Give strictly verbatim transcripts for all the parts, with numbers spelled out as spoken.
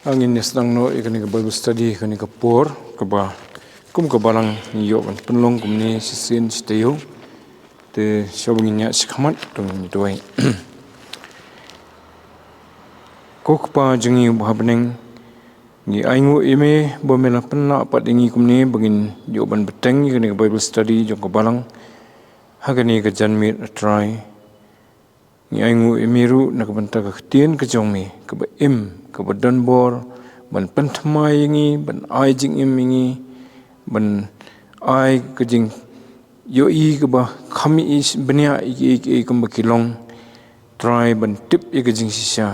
Ngin ïa sdang noh ïa kane ka Bible study, kane ka por kaba kum ka balang ngi ïoh ban pynlong kumne shisien shi taïew. Te shuwa ba ngin ïaid shakhmat to ngin duwai. Ko Kpa jong ngi uba ha bneng, ngi ainguh ïa me ba me la pynlah pat ïa ngi kumne ba ngin ïoh ban bteng ïa kane ka Bible study jong ka balang ha kane ka janmiet, A Trai. Ngi ainguh ïa me ruh na ka bynta ka ktien ka jong me kaba im, kaba don bor ban pynthymmai ïa ngi, ban ai jingim ïa ngi, ban ai ka jingïohi kaba kham ïohi bniah ïa kiei kiei kumba ki long. Trai, ban tip ïa ka jingshisha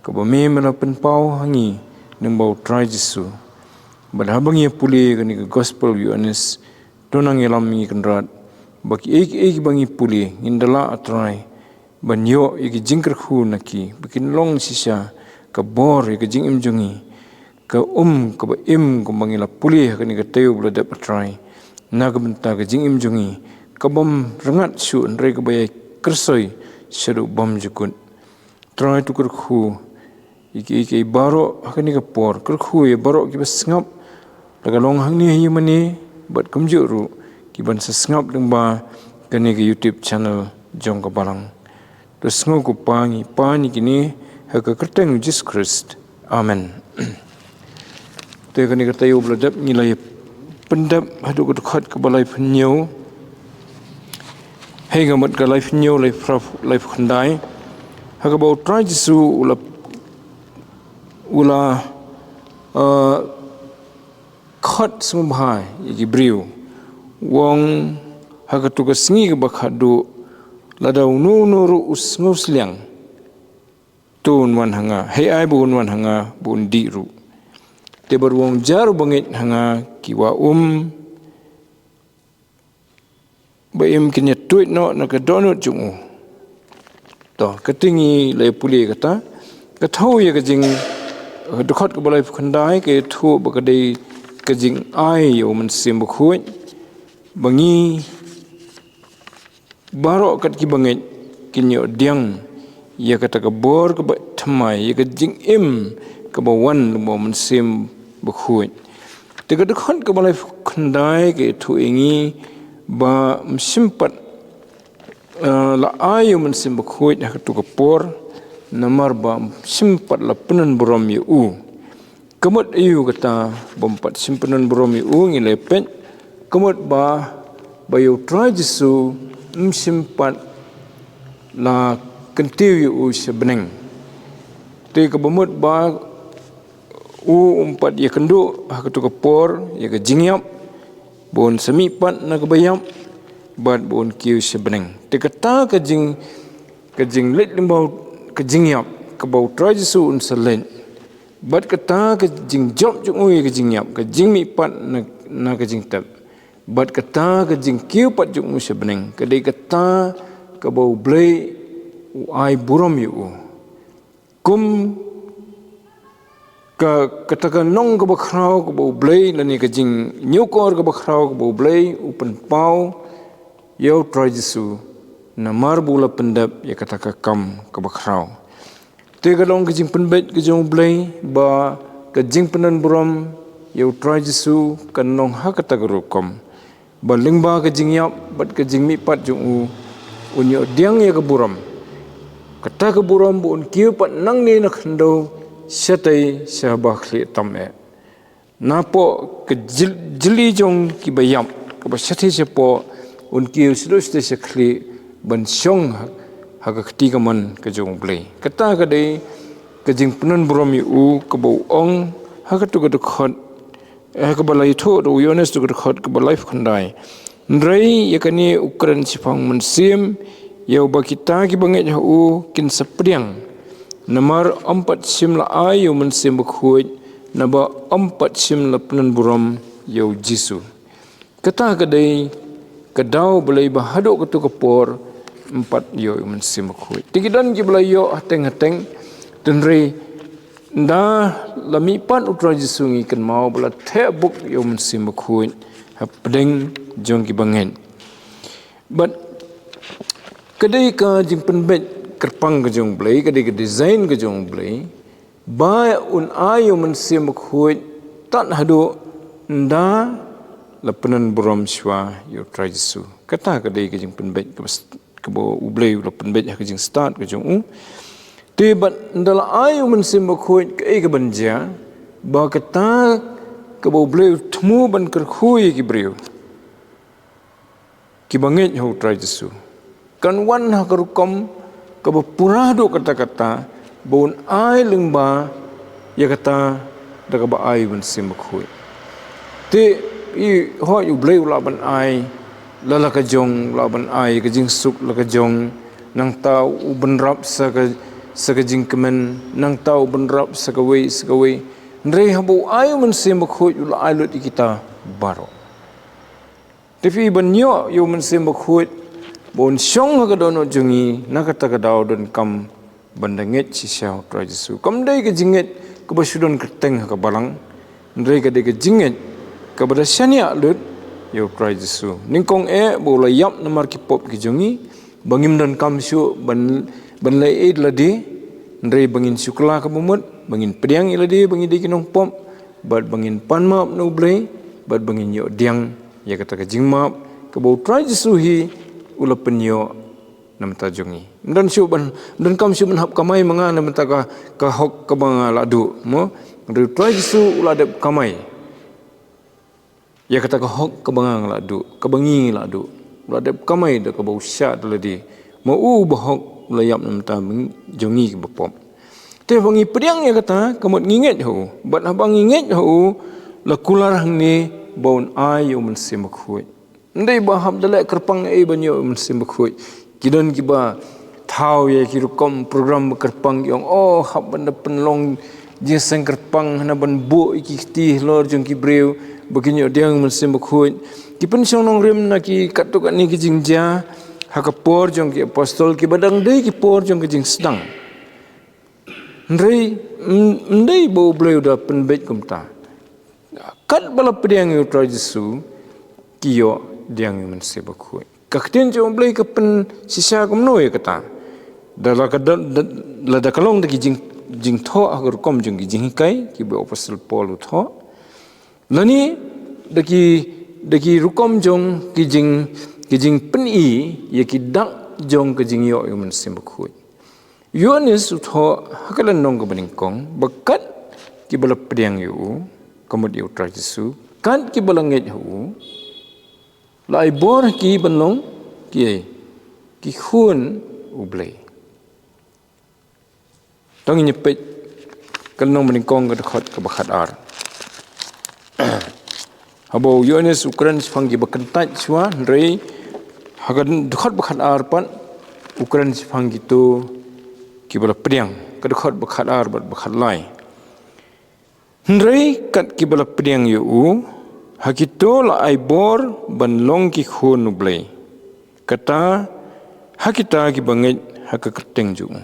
kaba me me la pynpaw ha ngi lyngba U Trai Jisu. Bad haba ngi ïa pule ïa kane ka Gospel u Ïoannis, to nang ïalam ïa ngi Kynrad ba kiei kiei kiba ngi pule ngin da lah, A Trai, ban ïoh ïa ki jingkyrkhu na ki ba kin long shisha ka bor ïa ka jingim jong ngi, ka um kaba im kumba ngi la pule ha kane ka taïew ba la dep, A Trai, na ka bynta ka jingim jong ngi kabym rngat shuh hynrei kaba ïai kyrsoi shaduh bymjukut. Trai, to kyrkhu ïa kiei kiei baroh ha kane ka por, kyrkhu ïa baroh kiba sngap, la ka long hangne ha ïingmane bad kumjuh ruh kiban sa sngap lyngba kane ka YouTube channel jong ka balang. To sngew, ko Pa, ngi pan ïa kine ha ka kyrteng U Jisu Khrist. Amen. Te kane ka taïew ba la dep ngi la ïa pyndep haduh ka dkhot kaba laiphew hynñiew. Hei, ka mut ka laiphew hynñiew, laiphew phra, laiphew khyndai. Ha kaba U Trai Jisu u la, u la, eh, khot sngewbha ïa ki briew. U ong, ha kato ka sngi kaba khatduh, lada uno uno ruh u sngewsliang, to un wan ha nga. Hei ai ba un wan ha nga ba un dih ruh. Te bad u ong, jar u bangeit ha nga, ki wah um ba im kin ïa tuid noh na ka dohnud jong u. To, ka tngi la ïa pule kata, ka thew ïa ka jing, eh, dkhot kaba laiphew khyndai ka ïathuh ba ka dei ka jingai ïa U Mynsiem Bakhuid ba ngi baroh kat ki bangeit kin ïoh diang ïa kata ka bor kaba thymmai, ïa ka jingim kaba wan lyngba U Mynsiem Bakhuid. Te ka dkhot kaba laiphew khyndai ka ïathuh ïa ngi ba ym shym pat, eh, la ai ïa U Mynsiem Bakhuid ha kato ka por, namar ba ym shym pat la pyndon burom ïa u. Ka mut aïu kata ba ym pat shym pyndon burom ïa u? Ngi la peit, ka mut ba, ba ïa U Trai Jisu ym shym pat la kyntiew ïa u sha bneng. Te kaba mut ba u um pat ïakynduh ha kato ka por ïa ka jingïap, ba un sa mihpat na kaba ïap bad ba un kiew sha bneng. Te kata ka jing, ka jingleit lyngba ka jingïap kaba U Trai Jisu un sa leit, bad kata ka jingjop jong u ïa ka jingïap, ka jingmihpat na, na ka jingtep, bad kata ka jingkiew pat jong u sha bneng, ka dei kata kaba U Blei u ai burom ïa u. Kum ka, kata ka nong kaba khraw kaba U Blei, lane ka jingñiewkor kaba khraw kaba U Blei u pynpaw ïa U Trai Jisu, namar ba u la pyndep ïa kata ka kam kaba khraw. Te ka long ka jingpynbeit ka jong U Blei ba ka jingpynbeit burom ïa U Trai Jisu kan long ha kata ka rukom, ba lyngba ka jingïap bad ka jingmihpat jong u, un ïoh diang ïa ka burom. Kata ka burom ba un kiew pat nangne na khyndew shatei sha ba khlieh tam eh. Napoh ka jyl-, jylli jong kiba ïap, kaba shatei shapoh, un kiew shaduh shatei sha khlieh ban shong ha, ha ka kti kamon ka jong U Blei. Kata ka dei ka jingpynbeit burom ïa u kaba u ong ha kato ka dkhot, eh, kaba la ïathuh da u Ïoannis, kato ka dkhot kaba laiphew khyndai. Hynrei ïa kane u kren shaphang U Mynsiem, ïa uba kita kiba ngeit ha u kin sa pdiang. Namar ym pat shym la ai ïa U Mynsiem Bakhuid, naba ym pat shym la pynbeit burom ïa U Jisu. Kata ka dei ka daw balei ba haduh kato ka por ym pat ïoh ïa U Mynsiem Bakhuid. Te ki don kiba la ïoh hateng hateng, hynrei ynda la mihpat U Trai Jisu ngi kynmaw ba la theh buk ïa U Mynsiem Bakhuid hapdeng jong kiba ngeit. Bad ka dei ka jingpynbeit kyrpang ka jong U Blei, ka dei ka design ka jong U Blei, ba un ai ïa u Mynsiem Bakhuid tad haduh ynda la pynburom shuwa ïa u Trai Jisu. Kata ka dei ka jingpynbeit kaba st-, kaba U Blei u la pynbeit ha ka jingstad ka jong u. Te bad ynda la ai ïa u Mynsiem Bakhuid, kaei kaban jia? Ba kata kaba U Blei u thmu ban kyrkhu ïa ki briew kiba ngeit ha u Trai Jisu, kan wan ha ka rukom kaba pura haduh katta katta, ba un ai lyngba ïa kata da kaba ai u Mynsiem Bakhuid. Te i hoi U Blei u lah ban ai la la ka jong, u lah ban ai ka jingsuk la ka jong, nangta u bynrap sa ka, sa ka jingkmen, nangta u bynrap sa kawei sa kawei. Hynrei haba u ai u Mynsiem Bakhuid u la ai lut ïa kita baroh. Te phi, ban ïoh ïa u Mynsiem Bakhuid ba un shong ha ka dohnud jong ngi, na kata ka daw donkam ban da ngeit shisha ha u Trai Jisu. Kam dei ka jingngeit kaba shu don kyrteng ha ka balang, hynrei ka dei ka jingngeit kaba da shaniah lut ïa u Trai Jisu. Nyngkong eh ba u la ïap namar ki pop ki jong ngi, ba ngim donkam shuh ban, ban leh ei ei lade, hynrei ba ngin shu kylla kaba mut, ba ngin pdiang ïa lade ba ngi dei ki nongpop, bad ba ngin pan map na U Blei, bad ba ngin ïoh pdiang ïa kata ka jingmap kaba u Trai Jisu hi u la pynïoh na bynta jong ngi. Ym don shuh ban, ym donkam shuh ban hap kamai ma nga na bynta ka, ka hok kaba nga la duh, mo? Hynrei u Trai Jisu u la dep kamai ïa kata ka hok kaba nga nga la duh, kaba ngi ngi la duh. U la dep kamai da kaba u shah da lade. Ma u bahok u la ïap na bynta jong ngi kiba pop. Te haba ngi pdiang ïa kata, ka mut ngi ngeit ha u. Bad haba ngi ngeit ha u, la kular hangne ba un ai ïa u Mynsiem Bakhuid. Ym dei ba hap da leh kyrpang ei ban ïoh u Mynsiem Bakhuid. Ki don kiba thaw ïa ki rukom program ba kyrpang, ki ong, oh, hap ban da pynlong jingïaseng kyrpang, hana ban buh ïa ki kti halor jong ki briew ba kin ïoh pdiang u Mynsiem Bakhuid. Ki pynshong nongrim na ki katto katne ki jingjia ha ka por jong ki apostol, kiba dang dei ki por jong ka jingsdang. Hynrei ym, ym dei ba U Blei u da pynbeit kumta. Katba la pdiang ïa u Trai Jisu, ki ïoh pdiang ïa u Mynsiem Bakhuid. Ka ktien jong U Blei ka pynshisha kumno ïa kata? Da la ka da, da, lada ka long da ki jing, jingthoh ha ka rukom jong ki jinghikai kiba u apostol Paul u thoh, lane da ki, da ki rukom jong ki jing, ki jingpyni ïa ki dak jong ka jingïoh ïa u Mynsiem Bakhuid. Ïoannis u thoh ha ka lynnong kaba nyngkong ba kat kiba la pdiang ïa u, ka mut ïa u Trai Jisu, kat kiba la ngeit ha u, la ai bor ha ki ban long ki, ki khun U Blei. To ngin ïa peit ka lynnong ba nyngkong, ka dkhot kaba khatar. Haba u Ïoannis u kren shaphang kiba kyntait shuwa, hynrei ha ka dkhot ba khatar pat u kren shaphang kito kiba la pdiang, ka dkhot ba khatar bad ba khatlai. Hynrei kat kiba la pdiang ïa u, ha kito la ai bor ban long ki khun U Blei, kata ha kita kiba ngeit ha ka kyrteng jong u.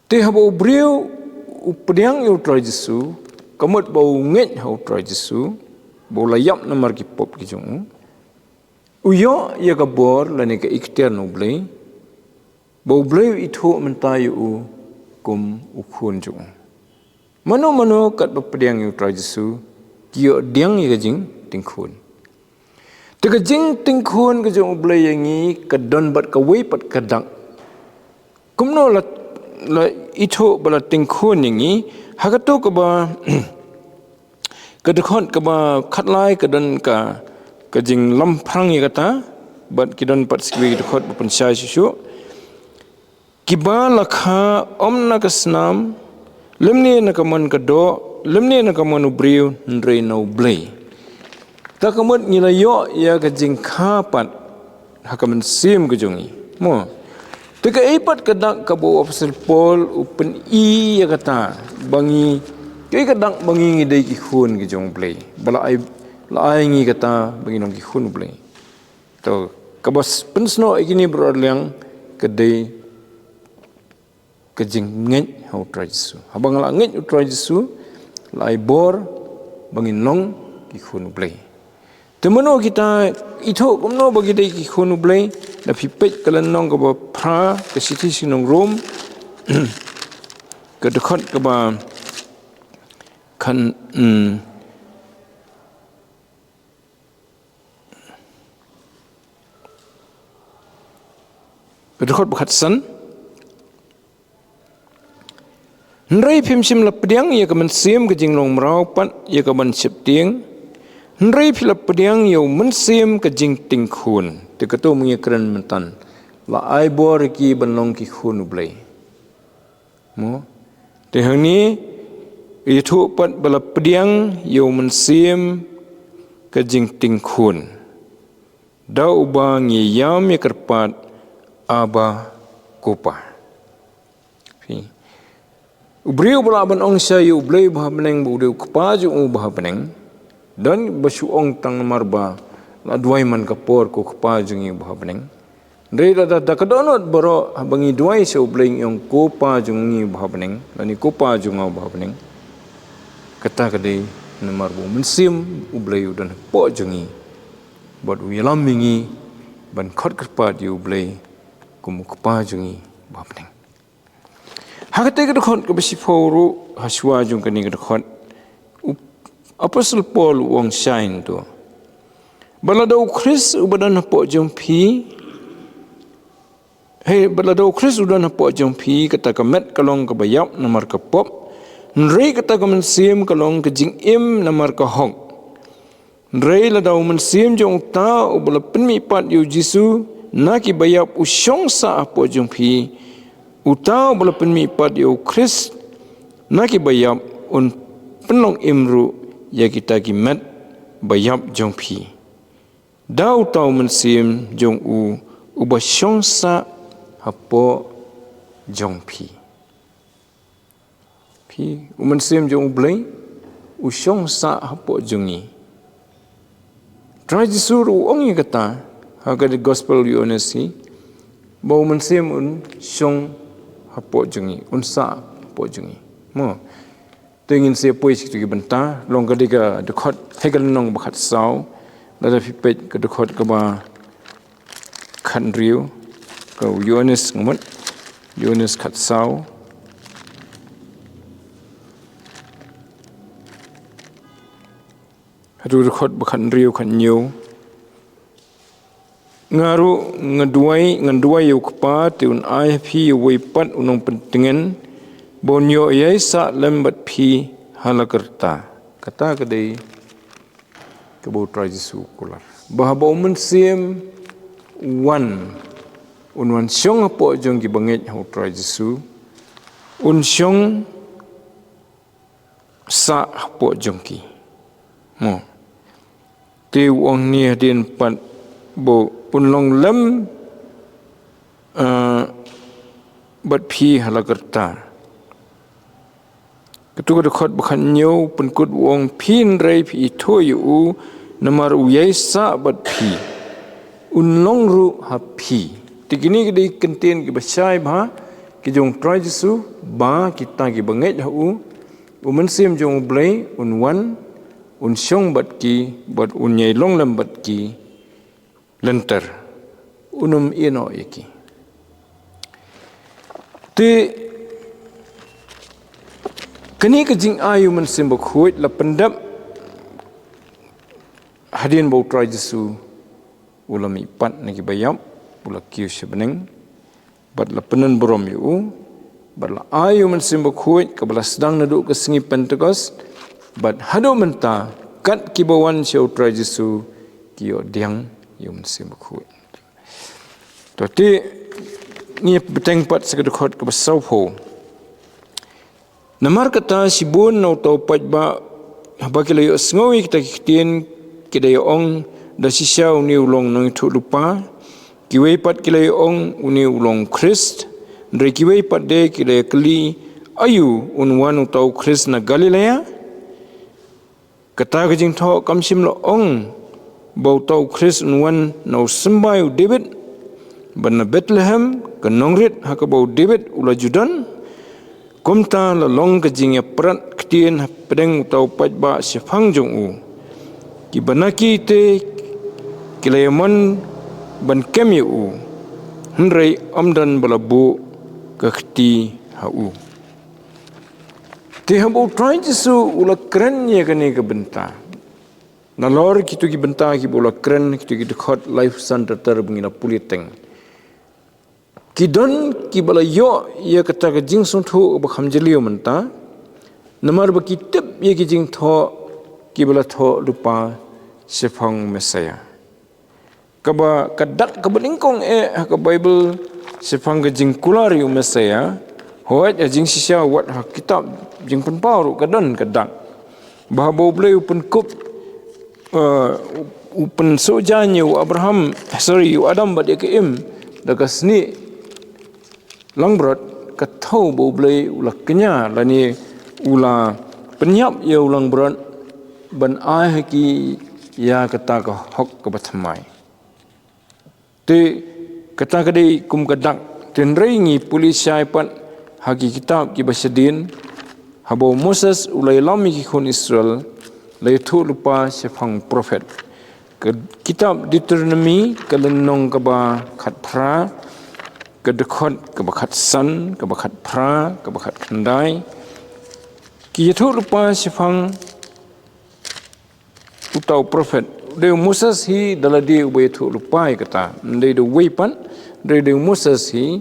Te haba u briew u pdiang ïa u Trai Jisu, ka mut ba u ngeit ha u Trai Jisu, ba u la ïap namar ki pop ki jong u, u ïoh ïa ka bor lane ka iktiar na U Blei, ba U Blei u ithuh mynta ïa u kum u khun jong u. Mano mano katba pdiang ïa u Trai Jisu, ki ïoh pdiang ïa ka jingtieng khun. Te ka jingtieng khun ka jong U Blei ïa ngi ka don bad kawei pat ka dak. Kumno la, la ithuh ba la tieng khun ïa ngi? Ha kato kaba, ka dkhot kaba khatlai ka don ka, ka jinglamphrang ïa kata, bad ki don pat sa kiwei ki dkhot ba pynshai shuh shuh. Kiba la kha ym na ka snam, lymne na ka mon ka doh, lymne na ka mon u briew, hynrei na U Blei. Ta ka mut ngi la ïoh ïa ka jingkha pat ha ka mynsiem ka jong ngi. Mo. Te kaei pat ka dak kaba u apostol Paul u pyni ïa kata ba ngi, kaei ka dak ba ngi ngi dei ki khun ki jong U Blei, ba la ai, la ai ngi kata ba ngi long ki khun U Blei? To, kaba s-, pynsnoh ïa kine baroh arliang ka dei ka jingngeit ha u Trai Jisu. Haba nga la ngeit u Trai Jisu, la ai bor ba ngin long ki khun u Blei. Te mano kita ithuh kumno ba ki dei ki khun u Blei? Lada phi peit ka lynnong kaba phra ka shithi sha ki nong Rom. Ka dkhot kaba khan, mm, ka dkhot ba khatsan. Hynrei phim shym la pdiang ïa ka mynsiem ka jinglong mraw pat ïa ka ban sheptieng. Hynrei phi la pdiang ïa u mynsiem ka jingtieng khun. Te kato mynta kren myntan. La ai bor ki ban long ki khun U Blei. Mo. Te hangne, ïathuh pat ba la pdiang ïa u mynsiem ka jingtieng khun. Da uba ngi ïam ïa kyrpad, Abba, Ko Pa. Phi. U briew ba lah ban ong shai ïa U Blei ba ha bneng ba u dei u Kpa jong u ba ha bneng. Don ba shu ong tang namar ba la duwai man ka por ko Kpa jong ngi ba ha bneng. Hynrei da, da, da ka dohnud baroh haba ngi duwai sha U Blei ngi ong ko Pa jong ngi ba ha bneng, lane ko Pa jong nga ba ha bneng. Kata ka dei namar ba u mynsiem U Blei u don hapoh jong ngi. Bad u ïalam ïa ngi ban khot kyrpad ïa U Blei kum u Kpa jong ngi ba ha bneng. Ha katei ka dkhot kaba shiphew ruh, ha shuwa jong kane ka dkhot, u Apostol Paul u ong shai nto. Ba lada u Khrist uba don hapoh jong phi, hei, ba lada u Khrist u don hapoh jong phi, kata ka met ka long kaba ïap namar ka pop. Hynrei kata ka mynsiem ka long ka jingim namar ka hok. Hynrei lada u mynsiem jong uta uba la pynmihpat ïa u Jisu na ki baïap u shong sah hapoh jong phi, uta uba la pynmihpat ïa u Khrist na ki baïap un pynlong im ruh ïa kita ki met baïap jong phi. Da uta u mynsiem jong u uba shong sah hapoh jong phi. Phi, u mynsiem jong U Blei u shong sah hapoh jong ngi. Trai Jisu ruh u ong ïa kata ha ka Gospel Ïoannis hi, ba u mynsiem un shong hapoh jong ngi, un sah hapoh jong ngi. Mo. Te ngin sa poi sha kitu ki bynta, long ka dei ka dkhot ha ka lynnong ba khatsaw, lada phi peit ka dkhot kaba khathynriew, ka Ïoannis ngut, Ïoannis khatsaw. Haduh dkhot ba khathynriew, khathynñiew. Nga ruh nga duwai, ngan duwai ïa u Kpa te un ai ha phi ïa uwei pat u nongpyntngen, ba un ïoh ïai sah lem bad phi ha la karta. Kata ka dei kaba u Trai Jisu u kular. Ba haba u mynsiem u wan, un wan shong hapoh jong ki bangeit ha u Trai Jisu, un shong sah hapoh jong ki. Mo. Te u ong ni hadien pat ba un long lem, eh, bad phi ha la karta. Katu ka dkhot ba khathynñiew, pynkut u ong phi hynrei phi ithuh ïa u, namar u ïai sah bad phi. Un long ruh ha phi. Te kine ki dei ki kyntien kiba shai bha, ki jong u Trai Jisu, ba kita ki bangeit ha u, u mynsiem jong U Blei un wan, un shong bad ki, bad un ïai long lem bad ki lynter. Un ym ïehnoh ïa ki. Te kane ka jingai u Mynsiem Bakhuid la pyndep hadien ba u Trai Jisu u la mihpat na ki baïap, u la kiew sha bneng. Bad la pyndon burom ïa u, bad la ai ïa u Mynsiem Bakhuid, kaba la sdang naduh ka sngi Pentekost, bad haduh mynta, kat kiba wan sha u Trai Jisu, ki ïoh pdiang ïa u Mynsiem Bakhuid. To te, ngi bteng pat sa ka dkhot kaba sawphew. Namar kata shibun na uta u paidbah, haba ki la ïohsngew ïa kita ki ktien, ki da ïa ong, da shisha une u long nongïathuhlypa, kiwei pat ki la ïa ong, une u long Khrist, hynrei kiwei pat de ki la ïa kylli, aïu un wan uta u Khrist na Galilea? Kata ka jingthoh kam shym la ong ba uta u Khrist un wan na u symbai u David, bad na Bethlehem, ka nongrit ha kaba u David u la ju don. Kumta la long ka jingïaprat ktien hapdeng uta u paidbah shaphang jong u. Kiba na ki te ki la ïamon ban kem ïa u, hynrei ym don ba la buh ka kti ha u. Te haba u Trai Jisu u la kren ïa kane ka bynta, nalor kito ki bynta kiba u la kren, kito ki dkhot laiphew san ter ter ba ngi la pule teng, ki don kiba la ïoh ïa kata ka jingsngewthuh ba kham jylliew mynta, namar ba ki tip ïa ki jingthoh kiba la thoh lypa shaphang Messaïah. Kaba ka dak kaba nyngkong eh ha ka Baibl shaphang ka jingkular ïa u Messaïah, hooid ha Jingshisha wat ha kitab Jingpynpaw ruh ka don ka dak ba haba U Blei u pynkup, eh, u pynsuhjaiñ ïa u Abraham, sorry, ïa u Adam bad ïa ka Im da ka snieh langbrot, ka thew ba U Blei u la kñia lane u la pynïap ïa u langbrot ban ai ha ki ïa kata ka hok kaba thymmai. Te kata ka dei kum ka dak. Te hynrei ngi pule shai pat ha ki kitab kiba shadien, haba u Moses u la ïalam ïa ki khun Israel, la ïathuh lypa shaphang prophet. Ka kitab Deuteronomi ka lynnong kaba khatphra, ka dkhot kaba khatsan, kaba khatphra, kaba khatkhyndai, ki ïathuh lypa shaphang uta u prophet. Dei u Moses hi da lade uba ïathuh lypa ïa kata. Ym dei da uwei pat, dei, dei u Moses hi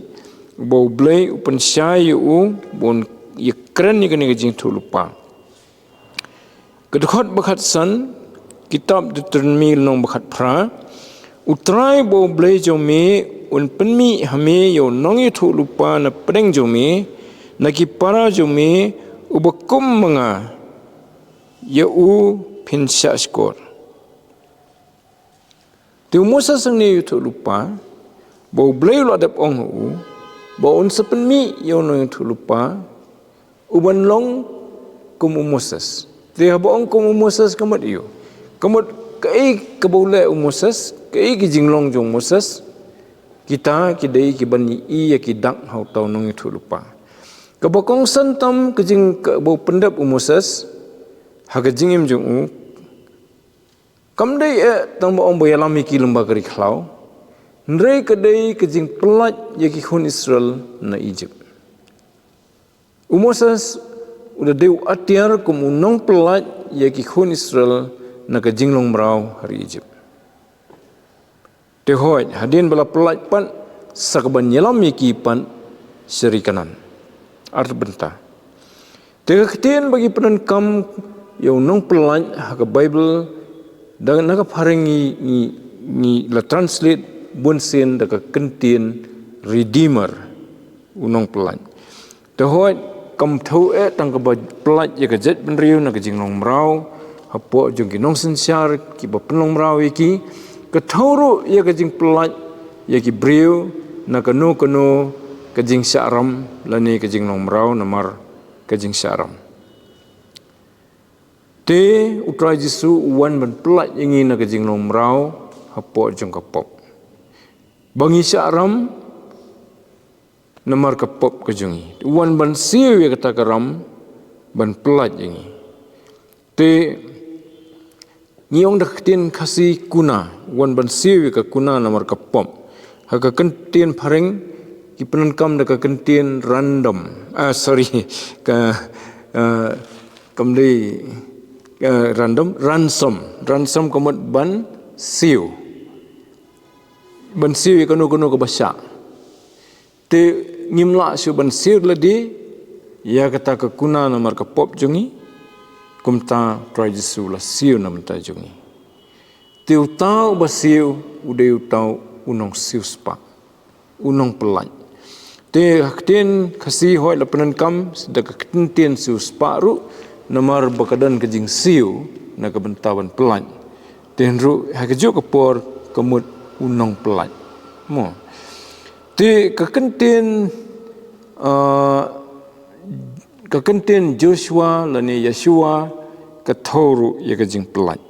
uba U Blei u pynshai ïa u ba un ïakren ïa kane ka jingïathuh lypa. Ka dkhot ba khatsan, kitab Deuteronomi lynnong ba khatphra: U Trai ba U Blei jong me un pynmih ha me ïa u nongïathuh lypa na pdeng jong me, na ki para jong me, uba kum ma nga, ïa u phin shahshkor. Te u Moses hangne u ïathuh lypa, ba U Blei u la dep ong ha u ba un sa pynmih ïa u nongïathuh lypa uban long kum u Moses. Te haba ong kum u Moses ka mut aiu? Ka mut kaei kaba u leh u Moses, kaei ki jinglong jong u Moses, kita ki dei kiban ïohi ïa ki dak ha uta u nongïathuh lypa. Kaba kongsan tam ka jing, kaba u pyndep u Moses ha ka jingim jong u, kam dei eh tang ba ong ba ïalam ïa ki lyngba ka ri khlaw, hynrei ka dei ka jingpyllait ïa ki khun Israel na Egypt. U Moses u da dei u atiar kum u nongpyllait ïa ki khun Israel na ka jinglong mraw ha ri Egypt. Te hooid, hadien ba la pyllait pat sa kaban ïalam ïa ki pat sha ri Kanaan. Ar bynta. Te ka ktien ba ki pyndonkam ïa u nongpyllait ha ka Baibl, da na ka phareng ngi, ngi, ngi la translate bunsien da ka kyntien redeemer, u nongpyllait. Te hooid, kam thew eh tang kaba pyllait ïa ka jaitbynriew na ka jinglong mraw hapoh jong ki nongsynshar kiba pynlong mraw ïa ki, ka thew ruh ïa ka jingpyllait ïa ki briew na kano kano ka jingshah ram lane ka jinglong mraw namar ka jingshah ram. Te u Trai Jisu u wan ban pyllait ïa ngi na ka jinglong mraw hapoh jong ka pop. Ba ngi shah ram namar ka pop ka jong ngi. U wan ban siew ïa kata ka ram, ban pyllait ïa ngi. Te ngi ong da ka ktien Khasi kuna, u wan ban siew ïa ka kuna namar ka pop. Ha ka kyntien phareng ki pyndonkam da ka kyntien random. Ah, sorry, ka, ah, kam dei, ah, random, ransom. Ransom ka mut ban siew. Ban siew ïa kano kano kaba shah. Te ngim lah shuh ban siew lade ïa kata ka kuna namar ka pop jong ngi, kumta Trai Jisu u la siew na bynta jong ngi. Te uta uba siew u dei uta u nongsiew spah, u nongpyllait. Te ha ka ktien Khasi hooid la pyndonkam da ka kyntien siew spah ruh, namar ba ka don ka jingsiew na ka bynta ban pyllait. Te hynrei ha kajuh ka por ka mut u nongpyllait. Mo. Te ka kyntien, ah, ka kyntien Joshua lane Yahshua ka thew ruh ïa ka jingpyllait.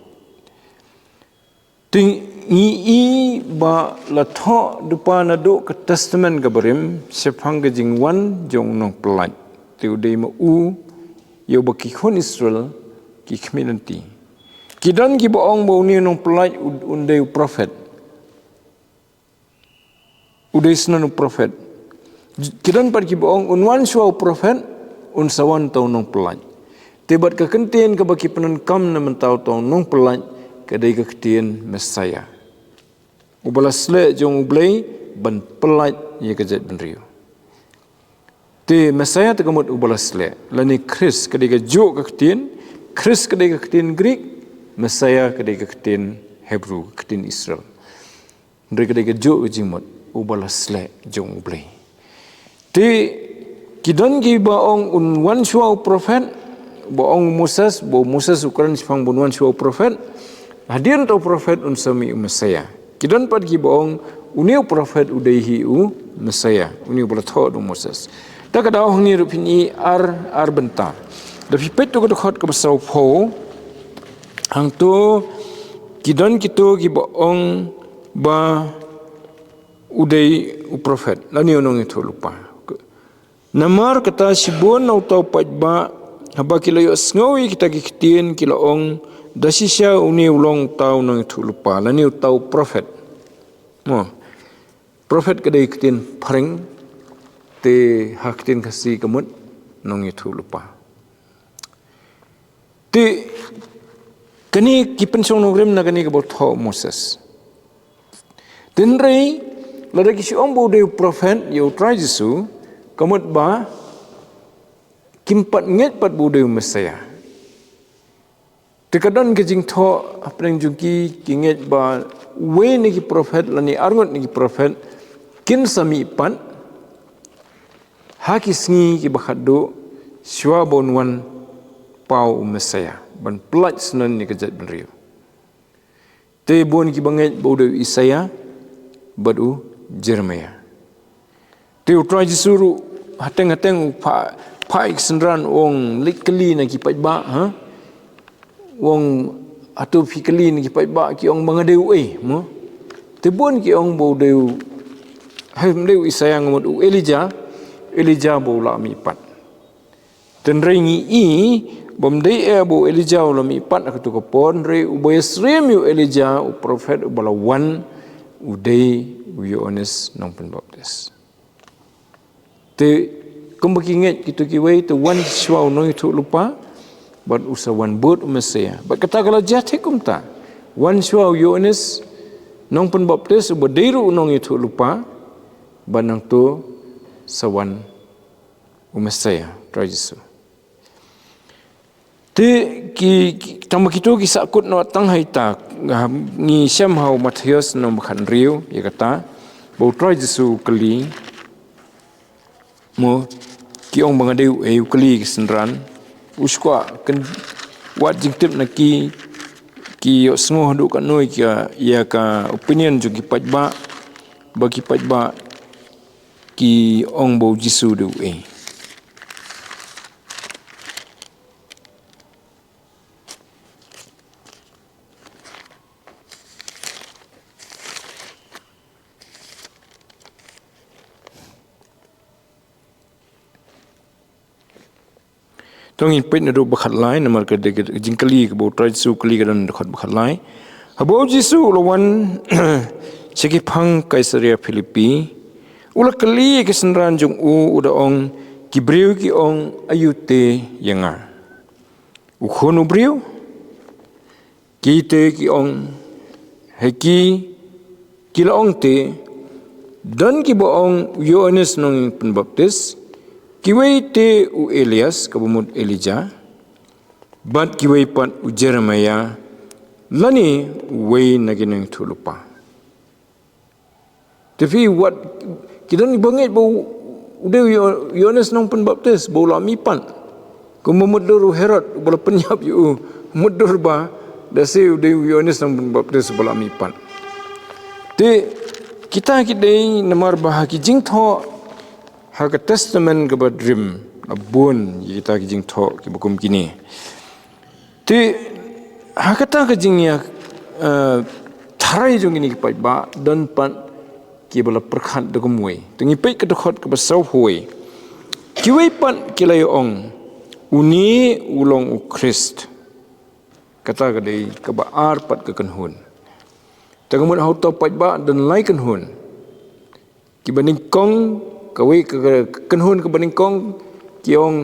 Te ngi i ba la thoh lypa naduh ka Testament kaba rim shaphang ka jingwan jong u nongpyllait. Te u dei ma u ïa uba ki khun Israel ki khmih lynti. Ki don kiba ong ba une u nongpyllait u, un dei u prophet. U dei snon u prophet. Ki don pat kiba ong un wan shuwa u prophet, un sa wan uta u nongpyllait. Te bad ka kyntien kaba ki pyndonkam na mynta uta u nongpyllait ka dei ka ktien Messiah, uba la sleh jong U Blei ban pyllait ïa ka jaitbynriew. Te Messiah te ka mut uba la sleh, lane Khrist ka dei kajuh ka ktien, Khrist ka dei ka ktien Greek, Messiah ka dei ka ktien Hebrew, ka ktien Israel. Hynrei ka dei kajuh ka jingmut, uba la sleh jong U Blei. Te ki don kiba ong un wan shuwa u prophet, ba ong u Moses, ba u Moses u kren shaphang ban wan shuwa u prophet. Hadien uta u prophet un sa mih u Messiah. Ki don pat kiba ong une u prophet u dei hi u Messiah, une uba la thoh da u Moses. Te ka daw hangne ruh phin i ar, ar bynta. Da phi peit to ka dkhot kaba sawphew, hangto ki don kito kiba ong ba u dei u prophet lane u nongïathuhlypa. Namar kata shibun na uta u paidbah, haba ki la ïohsngew ïa kita ki ktien, ki la ong, da shisha une u long uta u nongïathuhlypa lane uta u prophet. Mo. Prophet ka dei ka ktien phareng, te ha ka ktien Khasi ka mut nongïathuhlypa. Te kane ki pynshong nongrim na kane kaba thoh u Moses. Te hynrei lada ki shu ong ba u dei u prophet ïa u Trai Jisu, ka mut ba kim pat ngeit pat ba u dei u Messiah. Te ka don ka jingthoh hapdeng jong ki, ki ngeit ba uwei na ki prophet lane arngut na ki prophet kin sa mih pat ha ki sngi kiba khatduh shuwa ba un wan paw u Messiah ban pyllait syndon ïa ka jaitbynriew. Te bun kiba ngeit ba u dei u Isaiah bad u Jeremiah. Te u Trai Jisu ruh hateng hateng u phah, phah ïa ki synran, u ong leit kylli na ki paidbah, ha? U ong, hato phi kylli na ki paidbah ki ong ba nga dei uei, mo? Te bun ki ong ba u dei u, hynrei ym dei u Isaiah, nga mut u Elijah, Elijah ba u la mih pat. Te hynrei ngi i bym dei eh ba u Elijah u la mih pat ha kato ka por, hynrei uba ïasyriem ïa u Elijah, u prophet uba la wan, u dei u Ïoannis Nongpynbaptis. Te kumba ki ngeit kito kiwei, te wan shuwa u nongïathuhlypa bad u sa wan bud u Messiah. Bad kata ka la jia thik kumta. Wan shuwa u Ïoannis Nongpynbaptis uba dei ruh u nongïathuhlypa, bad nangto sa wan u Messiah, Trai Jisu. Te ki, ki, tang ba kito ki sahkut noh tang ha ita, ha, ngi shem ha u Mathaios lynnong ba khathynriew, ïa kata ba u Trai Jisu u kylli, mo, ki ong ba nga dei uei, u kylli ki synran, u shu kwah kyn-, wad jingtip na ki, ki ïohsngew haduh katno ïa ka, ïa ka opinion jong ki paidbah, ba ki paidbah ki ong ba u Jisu u dei uei. To ngin peit naduh ba khatlai, namar ka dei ka jingkylli kaba u Trai Jisu u kylli ka don dkhot ba khatlai. Haba u Jisu u la wan sha ki phang Kaisaria Philippi, u la kylli ïa ki synran jong u, u da ong, ki briew ki ong aïu te ïa nga, u Khun u briew? Ki te ki ong, ha ki, ki la ong te, don kiba ong u Ïoannis Nongpynbaptis, kiwei te u Elias, kaba mut Elijah, bad kiwei pat u Jeremiah, lane uwei na ki nongïathuhlypa. Te phi wad, ki don ba ngeit ba u, u dei u Ïo-, Ïoannis Nongpynbaptis ba u la mih pat. Kumba mutdur u Herod, ba la pynïap ïa u, mutdur ba, da shisha u dei u Ïoannis Nongpynbaptis ba la mih pat. Te kita ki dei namar ba ha ki jingthoh ha ka Testament kaba rim, la bun ïa kita ki jingthoh kiba kum kine. Te ha kata ka jingïa, eh, tharai jong kine ki paidbah, don pat kiba la pyrkhat da kumwei. Te ngi peit ka dkhot kaba sawphew wei. Kiwei pat ki la ïa ong, une u long u Khrist. Kata ka dei kaba ar pat ka kynhun. Te ka mut ha uta u paidbah don lai kynhun. Kiba nyngkong, kawei ka, ka kynhun kaba nyngkong, ki ong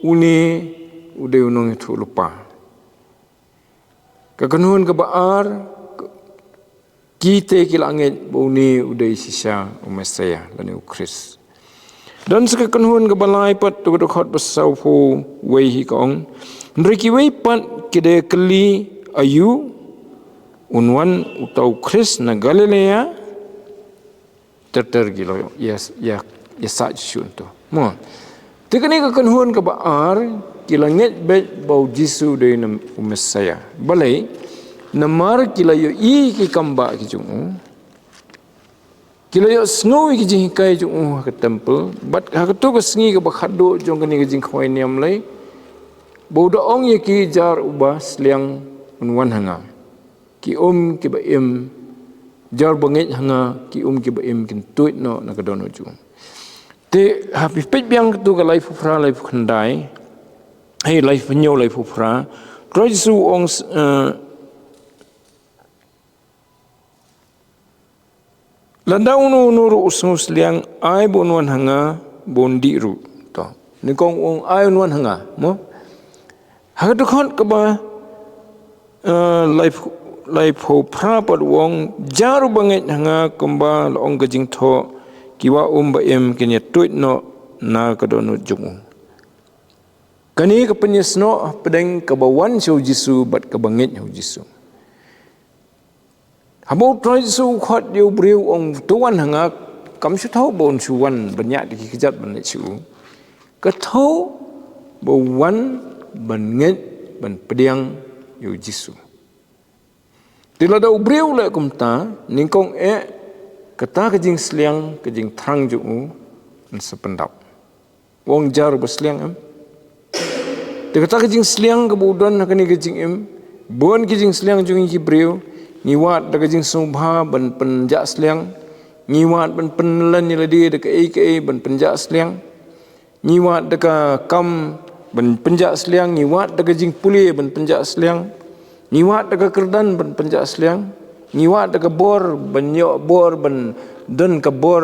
une u dei u nongïathuhlypa. Ka kynhun kaba ar, ki te ki la ngeit ba une u dei shisha u Messaïah lane u Khrist. Don sa ka kynhun kaba lai pat, to ka dkhot ba sawphew wei hi ka ong: Hynrei kiwei pat ki da kylli, aïu un wan uta u Khrist na Galilea? Ter ter ki la ïa, ïa, ïa sah shuh shuh to. Mo. Te kane ka kynhun kaba ar, ki la ngeit beit ba u Jisu u dei u Messaïah. Balei? Namar ki la ïohi ki kambah ki jong u. Ki la ïohsngew ïa ki jinghikai jong u ha ka temple. Bad ha kato ka sngi kaba khatduh jong kane ka jingkhawai niam lei, ba u da ong ïa ki, jar uba sliang un wan ha nga. Ki um kiba im, jar ba ngeit ha nga, ki um kiba im kin tuid noh na ka dohnud jong u. Te haba phi peit biang kato ka laiphew phra, laiphew khyndai, hei, laiphew hynñiew, laiphew phra, Trai Jisu u ong, eh, lada uno uno ruh u sngewsliang, ai ba un wan ha nga, ba un dih ruh. To. Nyngkong u ong ai un wan ha nga, mo? Ha ka dkhot kaba, eh, laiph-, laiphew phra pat u ong, jar uba ngeit ha nga, kumba la ong ka jingthoh, ki wah um ba im kin ïa tuid noh na ka dohnud jong u. Kane ka pynïasnoh hapdeng kaba wan sha u Jisu bad kaba ngeit ha u Jisu. Haba u Trai Jisu u khot ïa u briew, u ong to wan ha nga, kam shu thaw ba un shu wan ban ïaid da ki kjat ban leit sha u. Ka thaw ba u wan ban ngeit, ban pdiang ïa u Jisu. Te lada u briew u leh kumta, nyngkong eh, kata ka jingsliang, ka jingthrang jong u, yn sa pyndap. U ong jar uba sliang, em? Te kata ka jingsliang kaba u don ha kane ka jingim, bun ki jingsliang jong ngi ki briew, ngi wad da ka jingsngewbha ban pynjah sliang, ngi wad ban pynlen ïa lade da kaei kaei ban pynjah sliang, ngi wad da ka kam ban pynjah sliang, ngi wad da ka jingpule ban pynjah sliang, ngi wad da ka kyrdan ban pynjah sliang, ngi wad da ka bor ban ïoh bor, ban don ka bor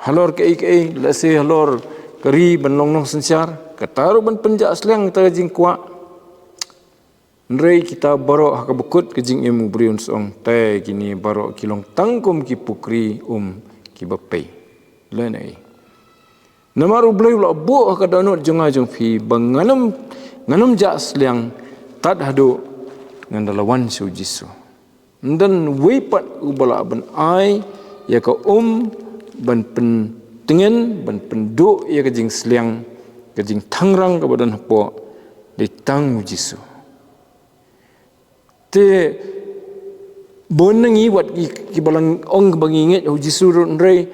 halor kaei kaei, lehse halor ka ri ban long nongsynshar, kata ruh ban pynjah sliang, kata ka jingkwah. Hynrei kita baroh ha kaba kut ka jingim u briew un sa ong, te kine baroh ki long tang kum ki pukri um kiba pei. Lehnohei. Namar u Blei u la buh ha ka dohnud jong nga jong phi ba ngan ym, ngan ym jah sliang tad haduh ngan da la wan sha u Jisu. Ym don uwei pat uba lah ban ai ïa ka um ban pyntngen, ban pynduh ïa ka jingsliang, ka jingthangrang kaba don hapoh, dei tang u Jisu. Te bun na ngi wat ki, kiba la ong ba ngi ngeit ha u Jisu ruh, hynrei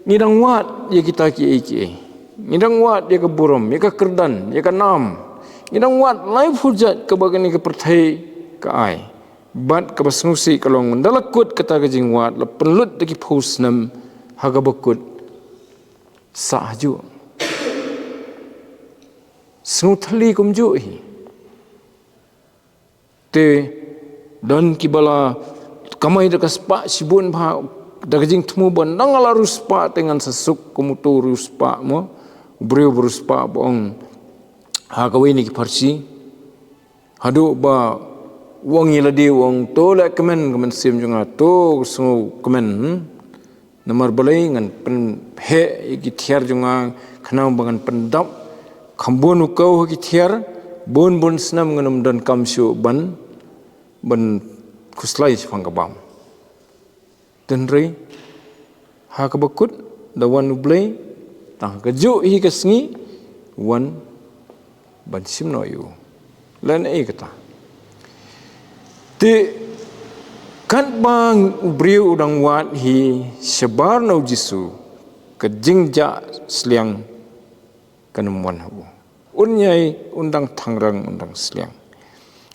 ngi dang wad ïa kita kiei kiei. Ngi dang wad ïa ka burom, ïa ka kyrdan, ïa ka nam. Ngi dang wad laiphew jait kaba kane ka pyrthei ka ai. Bad kaba sngewsih ka long, ynda la kut kata ka jingwad, la pynlut da ki phew snem, ha kaba kut, sah hajuh. Sngewthylli kumjuh hi. Te don kiba la kamai da ka spah shibun bha, da ka jingthmu ba ynda nga la riewspah te ngan sa suk kum uto u riewspah, mo, u briew ba riewspah ba ong ha kawei na ki pharshi. Haduh ba u ong ïa lade, u ong to leh kmen, ka mynsiem jong nga, to sngewkmen, hmm? Namar balei? Ngan pynheh ïa ki thiar jong nga khnang ba ngan pyndap. Kham bun u kaw ha ki thiar, bun bun snem ngan ym donkam shuh ban, ban khuslai shaphang ka bam. Hynrei ha kaba kut, da wan u Blei, tang ha kajuh hi ka sngi, wan ban shim noh ïa u. Lehnohei kata. Te katba u briew u dang wad hi shabar na u Jisu, ka jingjah sliang kan ym wan ha u. Un ïai, un dang thangrang, un dang sliang.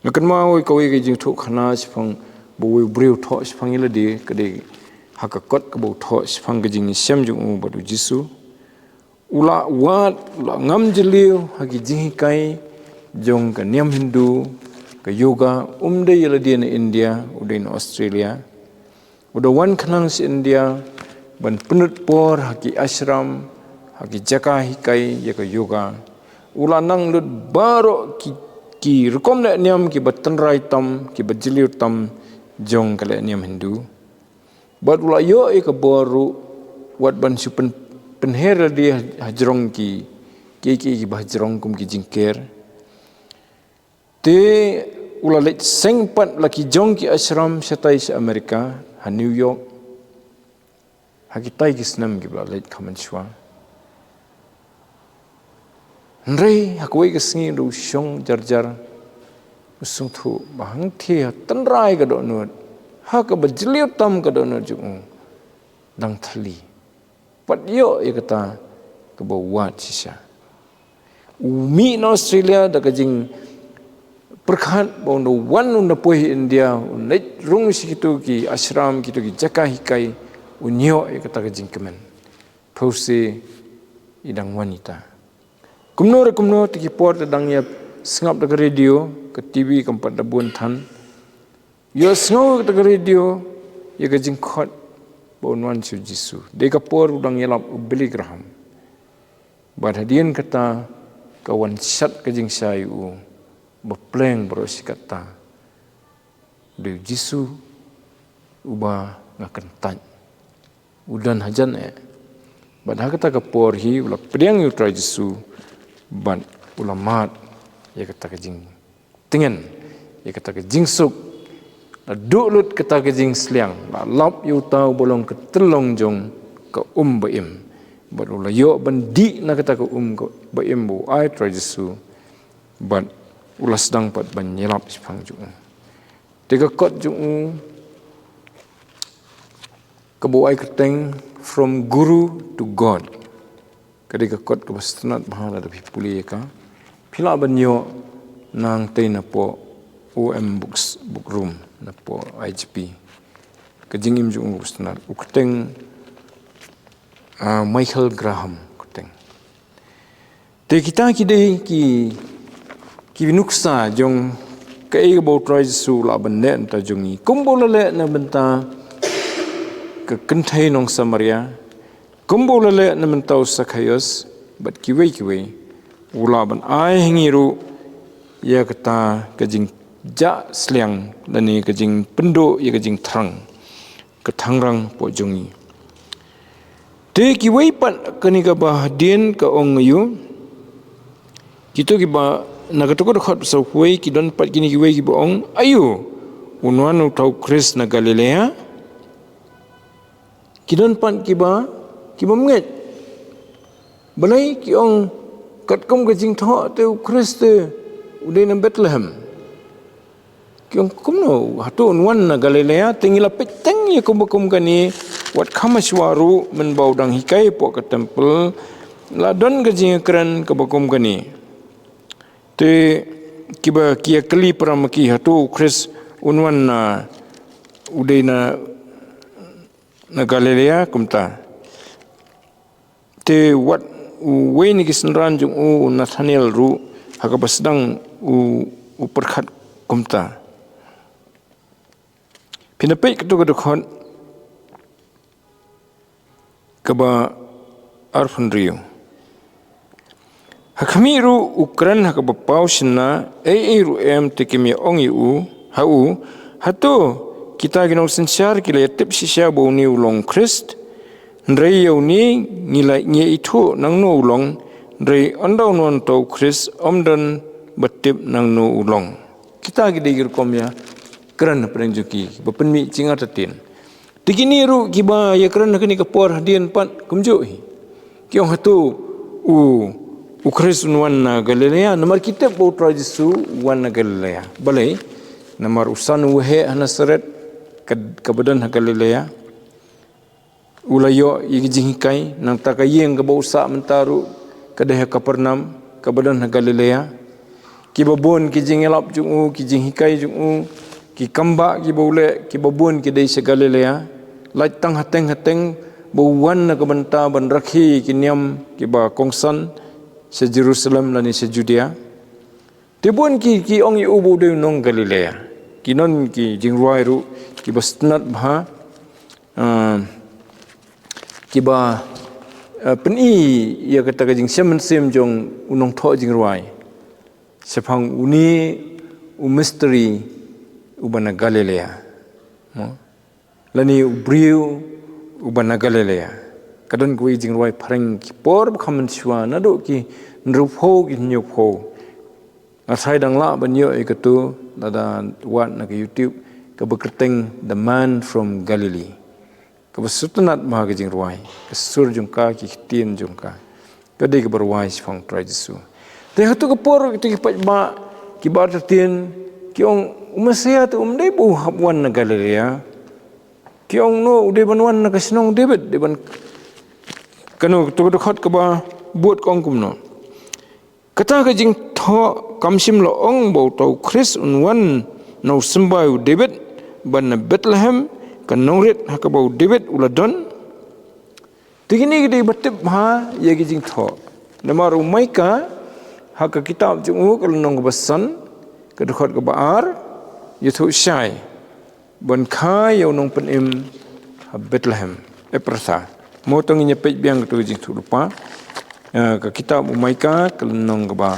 Nga kynmaw ïa kawei ka jingthoh khana shaphang ba uwei u briew u thoh shaphang ïa lade, ka dei ha ka kot kaba u thoh shaphang ka jingïashem jong u bad u Jisu. U la wad, u la ngam jylliew ha ki jinghikai jong ka niam Hindu, ka yoga, um dei ïa lade na India, u dei na Australia. U da wan khnang sha India ban pynlut por ha ki ashram, ha ki jaka hikai ïa ka yoga. U la nang lut baroh ki, ki rukom leh niam kiba tynrai tam, kiba jylliew tam jong ka leh niam Hindu. Bad u la ïoh ïa ka bor ruh wat ban shu pyn-, pynher lade ha, hajrong ki, ki, ki, kiba hajrong kum ki jingker. Te u la leit seng pat la ki jong ki ashram shatai sha America, ha New York. Ha kitai ki snem kiba la leit kham mynshuwa. Hynrei ha kawei ka sngi u shong jar jar, u sngewthuh ba hangthie ha tynrai ka dohnud, ha kaba jylliew tam ka dohnud jong u, dang thylli. Pat ïoh ïa kata kaba wad shisha. U mih na Australia da ka jingpyrkhat ba un da wan, un da poi India, un leit rung sha kito ki ashram, kito ki jaka hikai, un ïoh ïa kata ka jingkmen. Phewse i dang wan ita. Kumno re kumno, te ki por te dang ïa sngap da ka radio, ka T V kam pat da bun than. Ïohsngew kata ka radio ïa ka jingkhot ba un wan sha u Jisu. Dei ka por u dang ïalap u Billy Graham. Bad hadien kata ka wan shat ka jingshai u ba pleng baroh shi katta. Dei u Jisu uba nga kyntait. U don hajan eh. Bad ha kata ka por hi u la pdiang ïa u Trai Jisu bad u la mad ïa kata ka jing tngen, ïa kata ka jingsuk. La duh lut kata ka jingsliang, la lap ïa uta uba long ka tyllong jong ka um ba im. Bad u la ïoh ban dih na kata ka um ka ba im ba u ai Trai Jisu. Bad u la sdang pat ban ïalap shaphang jong u. Te ka kot jong u kaba u ai kyrteng From Guru to God. Ka dei ka kot kaba sngewtynnat bha lada phi pule ïa ka. Phi lah ban ïoh nangtei napoh O M Books, Book Room, napoh I G P. Ka jingim jong u kaba sngewtynnat. U kyrteng, ah, Michael Graham, u kyrteng. Te kita ki dei ki, ki nuksa jong kaei kaba u Trai Jisu u la ban leh na bynta jong ngi. Kumba u la leh na bynta ka kynthei nong Samaria, kumba u la leh na bynta u Sakhaios, bad kiwei kiwei, u la ban ai ha ngi ruh ïa kata ka jingjah sliang, lane ka jingpynduh ïa ka jingthrang, ka thangrang hapoh jong ngi. Te kiwei pat kane kaba hadien ka ong aïu, kito kiba, na kato ka dkhot ba sawphew wei, ki don pat kine kiwei kiba ong aïu, un wan uta u Khrist na Galilea. Ki don pat kiba, kiba ngeit. Balei? Ki ong katkum ka jingthoh te u Khrist te u dei na Bethlehem. Ki ong kumno, hato un wan na Galilea? Te ngi la peit teng ïa kumba kum kane, wat kham shuwa ruh mynba u dang hikai hapoh ka temple, la don ka jingkren kaba kum kane. Te kiba ki ïa kylli para ma ki, hato u Khrist un wan na, u dei na, na Galilea kumta. Te wat uwei na ki synran jong u, u Nathanael ruh, ha kaba sdang u, u pyrkhat kumta. Phin da peit kato ka dkhot kaba arphew hynriew. Ha khmih ruh u kren ha kaba paw shynna, ei ei ruh em te kim ïa ong ïa u, ha u, hato kita ki nongsynshar ki la ïa tip shisha ba une u long Khrist? Hynrei ïa une ngi la, ngi ïa ithuh nangno u long, hynrei ynda un wan uta u Khrist ym don ba tip nangno u long. Kita ki dei ki rukom ïa kren hapdeng jong ki, ba pynmih jingartatien. Te kine ruh kiba ïa kren ha kane ka por hadien pat kumjuh hi. Ki ong hato u, u Khrist un wan na Galilea, namar ki tip ba u Trai Jisu u wan na Galilea. Balei? Namar u san u waheh ha Nasaret, ka, kaba don ha Galilea. U la ïoh ïa ki jinghikai, nangta ka ïing kaba u sah mynta ruh, ka dei ha Kapernaum, kaba don ha Galilea. Kiba bun ki jingïalap jong u, ki jinghikai jong u, ki kambah kiba u leh, kiba bun ki dei sha Galilea. Lait tang hateng hateng ba u wan na ka bynta ban rakhe ki niam kiba kongsan sha Jerusalem lane sha Judea. Te bun ki, ki ong ïa u ba u dei u nong Galilea. Ki don ki jingrwai ruh kiba sngewtynnat bha, ah, kiba, eh, pyni ïa kata ka jingshem mynsiem jong u nongthoh jingrwai shaphang une u mistri uba na Galilea. Mo? Lane u briew uba na Galilea. Ka don kawei jingrwai phareng ki por ba kham mynshuwa naduh ki hynriewphew ki hynñiewphew. Nga tharai dang lah ban ïoh ïa katu, lada wad na ka YouTube, kaba kyrteng The Man from Galilee. Kaba sngewtynnat bha ka jingrwai, ka sur jong ka, ki ktien jong ka. Ka dei kaba rwai shaphang Trai Jisu. Te ha katu ka por, kito ki paidbah, ki ba artatien, ki ong, u Messiah te um dei ba u hap wan na Galilea. Ki ong no, u dei ban wan na ka shnong David, dei ban, kano, katu ka dkhot kaba bud ka ong kumno. Kata ka jingthoh kam shym la ong ba uta u Khrist un wan na u symbai u David, ba na Bethlehem, ka nongrit ha kaba u David u la don. Te kine ki dei ba tip bha ïa ki jingthoh. Namar u Maika, ha ka kitab jong u ka lynnong kaba san, ka dkhot kaba ar, ïathuh shai ban kha ïa u nongpynim ha Bethlehem Ephrathah. Mo, to ngin ïa peit biang katu ka jingthoh lypa. Eh, ka kitab u Maika ka lynnong kaba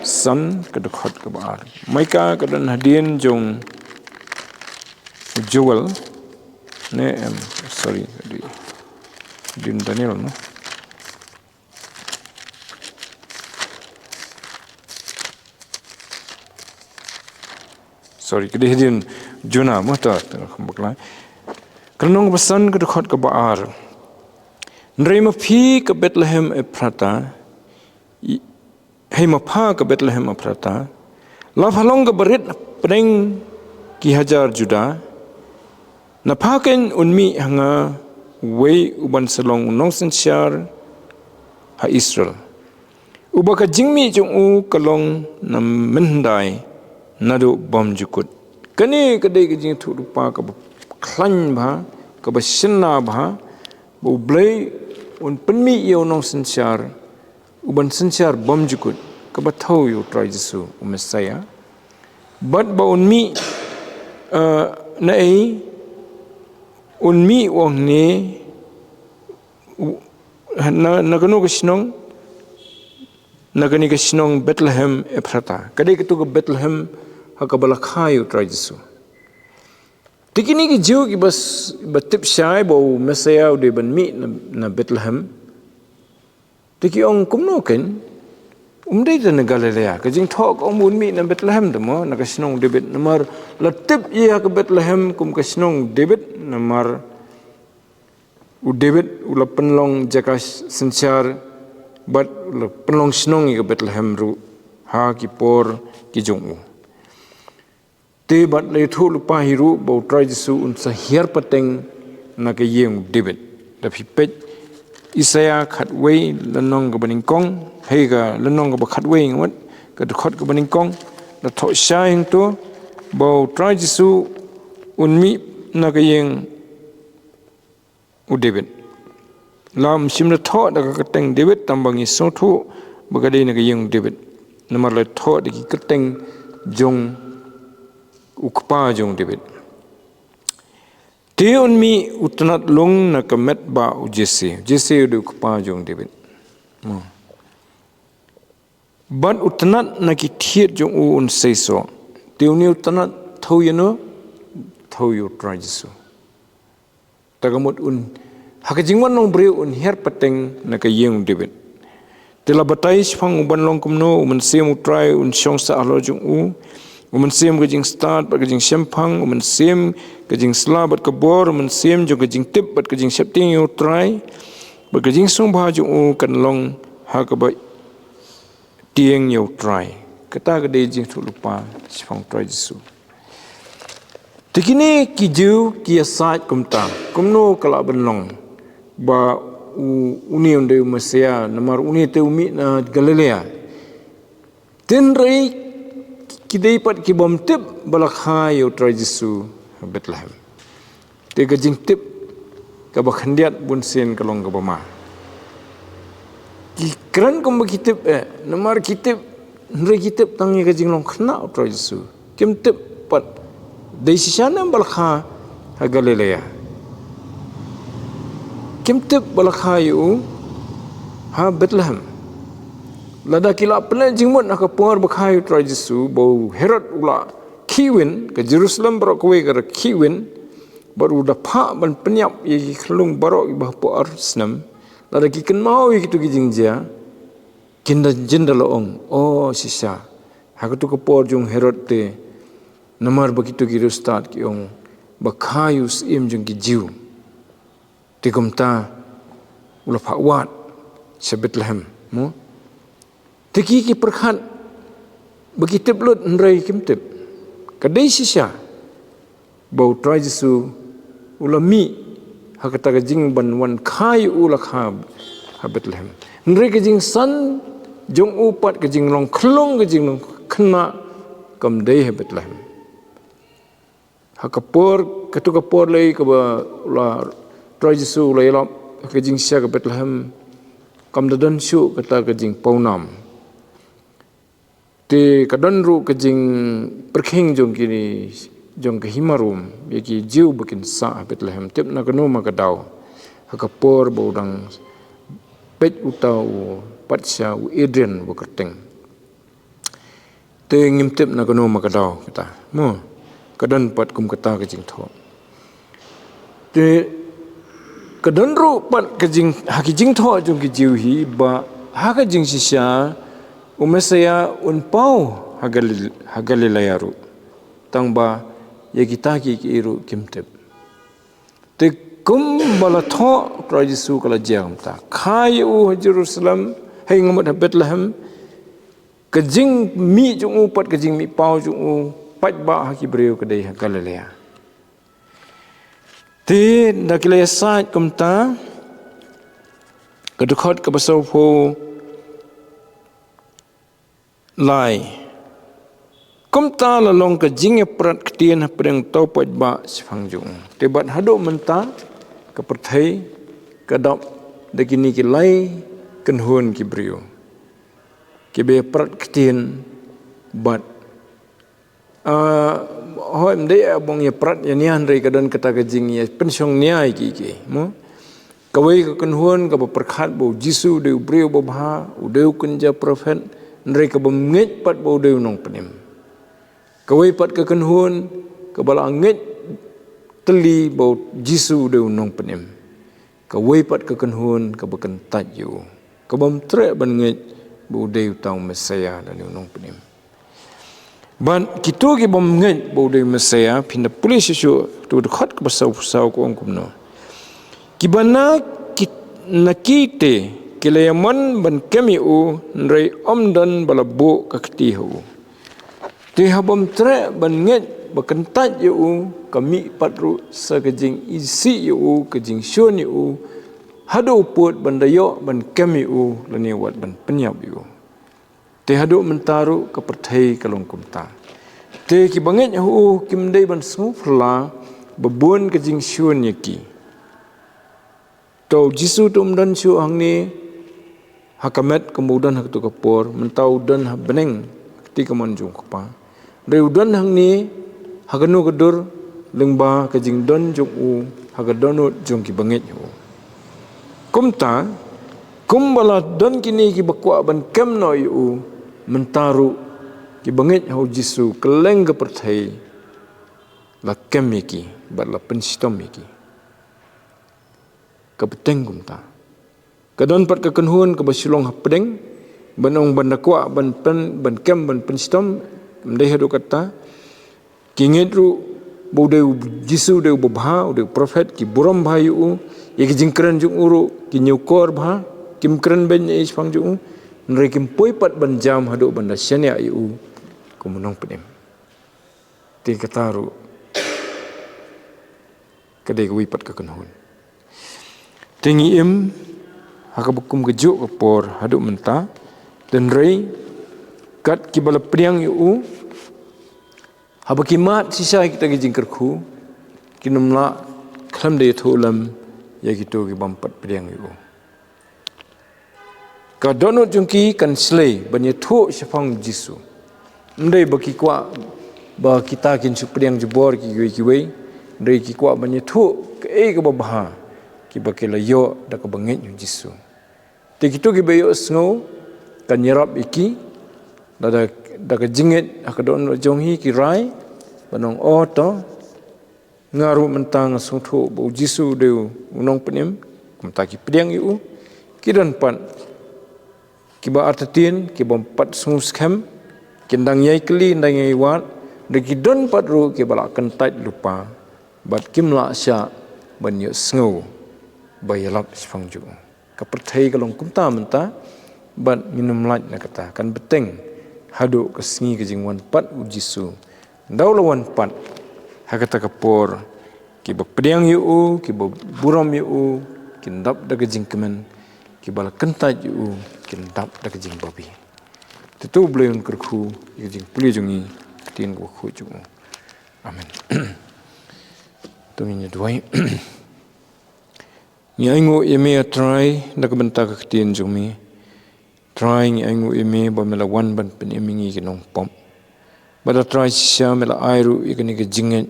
san ka dkhot kaba ar. Maika ka don hadien jong u Joel. Ne, em, sorry, hadien Daniel, no? Sorry, ka dei hadien Jonah mo, ta, ta, kham bakla. Ka lynnong kaba san ka dkhot kaba ar. Hynrei ma phi ka Bethlehem Ephrathah, i, hei ma pha ka Bethlehem Ephrathah, la pha long kaba rit hapdeng ki hajar Judah, na pha kein un mih ha nga uwei uban sa long u nongsynshar ha Israel. Uba ka jingmih jong u ka long na mynhyndai naduh bymjukut. Kane ka dei ka jingthoh lypa kaba khlaiñ bha, kaba shynna bha, ba U Blei un pynmih ïa u nongsynshar, uban synshar bymjukut, kaba thew ïa u Trai Jisu, u Messiah. Bad ba un mih, eh, na ei, un mih u hangne, u, na, na kano ka shnong, na kane ka shnong Bethlehem Ephrathah. Ka dei katu ka Bethlehem ha kaba la kha ïa u Trai Jisu. Te kine ki Jiw kiba s-, ba tip shai ba u Messiah u dei ban mih na, na Bethlehem. Te ki ong kumno kein, um dei te na Galilea. Ka jingthoh ka ong ba un mih na Bethlehem te mo, na ka shnong David. Namar la tip ïa ka Bethlehem kum ka shnong David, namar u David u la pynlong jaka synshar bad u la pynlong shnong ïa ka Bethlehem ruh ha ki por ki jong u. Te bad la ïathuh lypa hi ruh ba u Trai Jisu un sa hiar pateng na ka ïing u David. Da phi peit Isaiah khatwei lynnong kaba nyngkong, hei ka lynnong kaba khatwei ngat, ka dkhot kaba nyngkong, la thoh shai hangto ba u Trai Jisu un mih na ka ïing u David. La ym shym la thoh da ka kyrteng David, tang ba ngi sngewthuh ba ka dei na ka ïing u David. Namar la thoh da ki kyrteng jong u kpa jong David. Te un mih u tnat lung na ka met ba u Jesse. Jesse u dei u kpa jong David. Hmm. Bad u tnat na ki thied jong u un seisoh. Te une u tnat thew ïa no, thew ïa u Trai Jisu. Ta ka mut un, ha ka jingwan nongbriew un hiar pateng na ka ïing u David. Te la batai shaphang u ban long kumno, u mynsiem u Trai un shong sah halor jong u. U mynsiem ka jingstad bad ka jingshemphang, u mynsiem ka jingsla bad ka bor, u mynsiem jong ka jingtip bad ka jingsheptieng ïa u Trai. Bad ka jingsngewbha jong u kan long ha kaba tieng ïa u Trai. Kata ka dei jingthoh lypa shaphang u Trai Jisu. Te kine ki Jiw ki ïasaid kumta, kumno ka lah ban long ba u, une un dei u Messiah, namar une te u mih na Galilea. Hynrei ki dei pat ki bym tip ba la kha ïa u Trai Jisu ha Bethlehem. Te ka jingtip kaba khyndiat bunsien ka long kaba ma. Ki kren kumba ki tip, eh, namar ki tip, hynrei ki tip tang ïa ka jinglong khynnah u Trai Jisu. Kim tip pat dei shisha ne em ba la kha ha Galilea. Kim tip ba la kha ïa u ha Bethlehem. Lada ki la pynleit jingmut ha ka por ba kha ïa u Trai Jisu, ba u Herod u la khihwin, ka Jerusalem baroh kawei ka la khihwin, bad u da phah ban pynïap ïa ki khyllung baroh kiba hapoh ar snem. Lada ki kynmaw ïa kito ki jingjia, kin da jin da la ong, o shisha, ha kato ka por jong Herod te, namar ba kito ki riewstad ki ong ba kha ïa u Syiem jong ki Jiw. Te kumta u la phah wad sha Bethlehem, mo? Te ki ki pyrkhat ba ki tip lut, hynrei kim tip. Ka dei shisha ba u Trai Jisu u la mih ha kata ka jingban wan kha ïa u la kha ha Bethlehem. Hynrei ka jingsan jong u pat, ka jinglong khyllung, ka jinglong khynnah, kam dei ha Bethlehem. Ha ka por, kato ka por lei kaba u la, Trai Jisu u la ïalap ha ka jingshisha ka Bethlehem, kam da don shuh kata ka jingpawnam. Te ka don ruh ka jingpyrkhing jong ki, jong ka hima Rom ïa ki Jiw ba kin sah ha Bethlehem. Tip na kano ma ka daw, ha ka por ba u dang peit uta u patsha, u Adrian ba kyrteng. Te ngim tip na kano ma ka daw kata, mo? Ka don pat kum kata ka jingthoh. Te ka don ruh pat ka jing, ha ki jingthoh jong ki Jiw hi, ba ha ka jingshisha u Messaïah un paw ha Galil-, ha Galilea ruh. Tang ba ïa kita ki, ki ruh kim tip. Te kumba la thoh, Trai Jisu ka la jia kumta. Kha ïa u ha Jerusalem, hynrei ngamut ha Bethlehem, ka jingmih jong u pat, ka jingmih paw jong u, pat ba ha ki briew ka dei ha Galilea. Te da ki la ïasaid kumta, ka dkhot kaba sawphew lai. Kumta la long ka jingïaprat ktien hapdeng uta u paidbah shaphang jong u. Te bad haduh mynta ka pyrthei ka dap da kine ki lai kynhun ki briew kiba ïaprat ktien bad, ah, hooid, ym dei ba ïaprat ïa nia, hynrei ka don kata ka jingïapynshong nia ïa ki, ki, mo? Kawei ka kynhun kaba pyrkhat ba u Jisu u dei u briew babha, u dei u kynja prophet, hynrei kabym ngeit pat ba u dei u nongpynim. Kawei pat ka kynhun kaba la ngeit tylli ba u Jisu u dei u nongpynim. Kawei pat ka kynhun kaba kyntait ïa u, kabym treh ban ngeit ba u dei uta u Messaïah lane u nongpynim. Bad kito kibym ngeit ba u dei u Messaïah, phin da pule shuh shuh, tu dkhot kaba sawphew saw ka ong kumno. Kiba na ki, na ki te ki la ïamon ban kem ïa u, hynrei ym don ba la buh ka kti ha u. Te habym treh ban ngeit ba kyntait ïa u, ka mih pat ruh sa ka jingisih ïa u, ka jingshun ïa u, haduh u pud ban da ïoh ban kem ïa u, lane wat ban pynïap ïa u. Te haduh mynta ruh ka pyrthei ka long kumta. Te kiba ngeit ha u kim dei ban sngewphylla ba bun ka jingshun ïa ki. To u Jisu te um don shuh hangne ha ka met kumba u don ha kato ka por, mynta u don ha bneng, ha ka kti kamon jong u Kpa. Hynrei u don hangne ha kano ka dur, lyngba ka jingdon jong u ha ka dohnud jong kiba ngeit ha u. Kumta, kumba la don kine kiba kwah ban kem noh ïa u, mynta ruh kiba ngeit ha u Jisu kylleng ka pyrthei la kem ïa ki bad la pynshitom ïa ki. Ka bteng kumta. Ka don pat ka kynhun kaba shu long hapdeng, ban ong ban da kwah ban pyn, ban kem ban pynshitom, ym dei haduh katta. Ki ngeit ruh ba u dei u Jisu, u dei u babha, u dei u prophet, ki burom bha ïa u, ïa ki jingkren jong u ruh ki ñiewkor bha, kim kren beiñ ei shaphang jong u, hynrei kim poi pat ban jam haduh ban da shaniah ïa u kum u nongpynim. Te kata ruh ka dei kawei pat ka kynhun. Te ngi im ha kaba kum kajuh ka por haduh mynta, hynrei kat kiba la pdiang ïa u, haba ki mad shisha kita ki jingkyrkhu, kin ym lah khlem da ïathuh lem ïa kito kibym pat pdiang ïa u. Ka dohnud jong ki kan shlei ban ïathuh shaphang u Jisu. Ym dei ba ki kwah ba kita kin shu pdiang jubor kiwei kiwei, hynrei ki kwah ban ïathuh kaei kaba bha, kiba ki la ïoh da kaba ngeit ïa u Jisu. Te kito kiba ïohsngew kan ïarap ïa ki, da, da, da ka jingngeit ha ka dohnud jong ki ki rai, ban ong, "O to, nga ruh mynta nga sngewthuh ba u Jisu u dei u nongpynim," kumta ki pdiang ïa u. Ki don pat kiba artatien, kiba pat sngewskhem, kin dang ïai kylli, dang ïai wad, da ki don pat ruh kiba la kyntait lypa, bad kim lah shah ban ïohsngew ba ïalap shaphang jong u. Ka pyrthei ka long kumta mynta, bad ngin ym lait na kata, kan bteng haduh ka sngi ka jingwan pat u Jisu. Ynda u la wan pat ha kata ka por, kiba pdiang ïa u, kiba burom ïa u, kin dap da ka jingkmen, kiba la kyntait ïa u, kin dap da ka jingbabe. Te to U Blei un kyrkhu ïa ka jingpule jong ngi, ktien kaba khuid jong u. Amen. To ngin ïa duwai. Ngi ainguh ïa me, A Trai, na ka bynta ka ktien jong me. Trai, ngi ainguh ïa me ba me la wan ban pynim ïa ngi ki nongpop. Bad A Trai, shisha me la ai ruh ïa kane ka jingngeit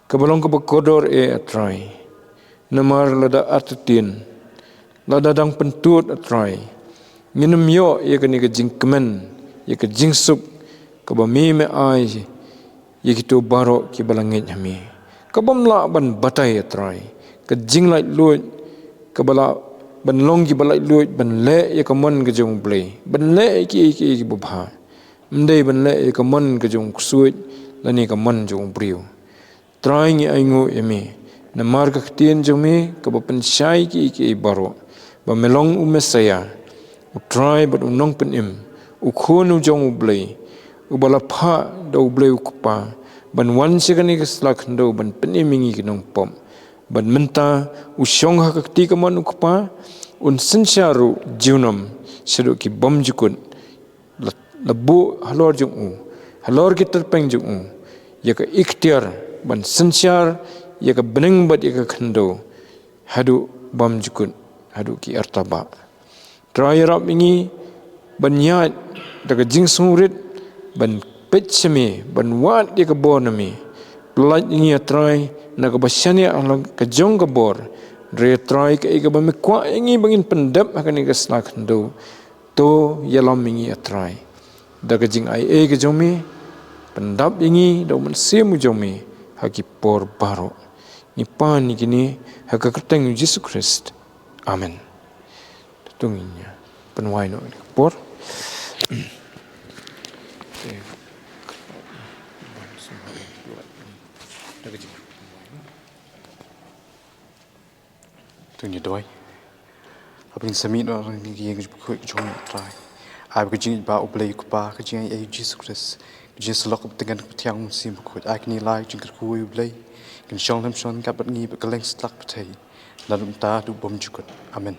kaba long kaba kordor, eh, A Trai. Namar lada artatien, lada dang pyntud, A Trai, ngin ym ïoh ïa kane ka jingkmen, ïa ka jingsuk kaba me me ai ïa kito baroh kiba la ngeit ha me. Kaba ym lah ban batai, A Trai, ka jinglaitluid, kaba lah ban long kiba laitluid ban leh ïa ka mon ka jong U Blei, ban leh ïa kiei kiei kiba bha. Ym dei ban leh ïa ka mon ka jong u ksuid lane ka mon jong u briew. Trai, ngi ainguh ïa me namar ka ktien jong me kaba pynshai kiei kiei baroh, ba me long u Messaïah, U Trai bad u nongpynim, u Khun u jong U Blei, uba la phah da U Blei U Kpa ban wan sha kane ka sla khyndew ban pynim ïa ngi ki nongpop. Bad mynta u shong ha ka kti kamon U Kpa, un synshar ruh junom shaduh ki bymjukut. La, la buh halor jong u, halor ki tyrpeng jong u, ïa ka iktiar ban synshar ïa ka bneng bad ïa ka khyndew, haduh bymjukut, haduh ki artabah. Trai, ïarap ïa ngi ban ïaid da ka jingsngewrit, ban peit sha me, ban wad ïa ka bor na me. Pyllait ïa ngi, A Trai, na kaba shaniah ha la ka jong ka bor. Hynrei, A Trai, kaei kaba me kwah ïa ngi ba ngin pyndep ha kane ka sla khyndew, to ïalam ïa ngi, A Trai, da ka jingaiei ka jong me. Pyndap ïa ngi da U Mynsiem u jong me ha ki por baroh. Ngi pan ïa kine ha ka kyrteng U Jisu Khrist. Amen. To ngin ïa pynwai noh ïa ka por. To ngin ïa duwai. Haba ngin sa mih noh na ka ïing bakhuid ka jong me, A Trai, ai ba ka jingïeit ba U Blei U Kpa, ka jingaiei U Jisu Khrist, ka jingïasyllok kaba tyngen ka Mynsiem Bakhuid, ai kane lai ka jingkyrkhu, A Blei, kin shong lem shong ryngkat bad ngi bad kylleng satlak pyrthei, naduh mynta haduh bymjukut. Amen.